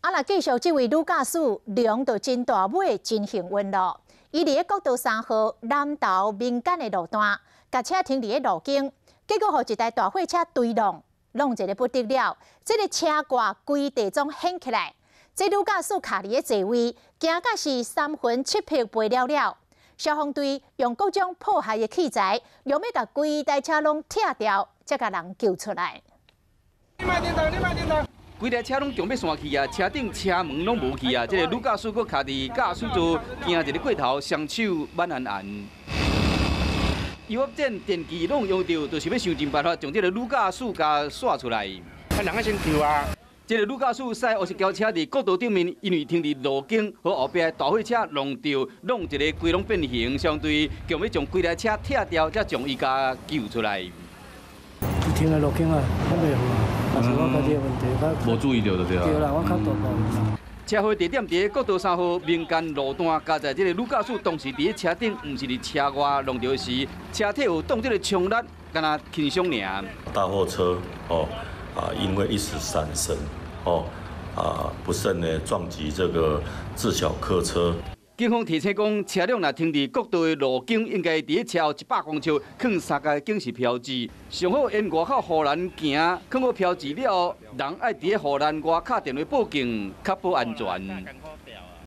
啊，若繼續這位女駕駛量就真大尾，真幸運咯。伊佇咧國道3號南投民間的路段，共車停佇咧路肩，結果予一台大貨車追撞，弄一个不得了。這个車蓋規塊總掀起來，這女駕駛卡佇咧座位，驚甲是三魂七魄飛了了。消防隊用各種破壞的器材，用欲共規台車攏拆掉，才共人救出來。規台車攏強欲散去啊！車頂車門攏無去啊！這个女駕駛閣卡佇駕駛座，驚一个過頭，雙手挽按按。油壓剪電器攏用著，就是欲想盡辦法將這个女駕駛共徙出來。啊，人愛先救啊！這个女駕駛駛烏色轎車佇國道頂面，因為停佇路肩，予後壁大貨車撞著，弄一个規攏變形，相對強欲將規台車拆掉，才將伊共救出來。停佇路肩啊，較袂好啊。也是我家己的問題，無注意著就對啊。對啦，我較大步。車禍地點佇咧國道三號民間路段，佳在這个女駕駛當時佇咧車頂，毋是佇車外弄著時，車體有擋這个衝力，敢若輕鬆爾。大貨車哦啊，因為一時閃神哦啊，不慎呢撞擊這個自小客車。警方提醒講，車輛若停佇國道的路肩，應該佇咧車後100公尺囥三个警示標誌。上好沿外口護欄行，囥好標誌了後，人愛佇咧護欄外敲電話報警，確保安全。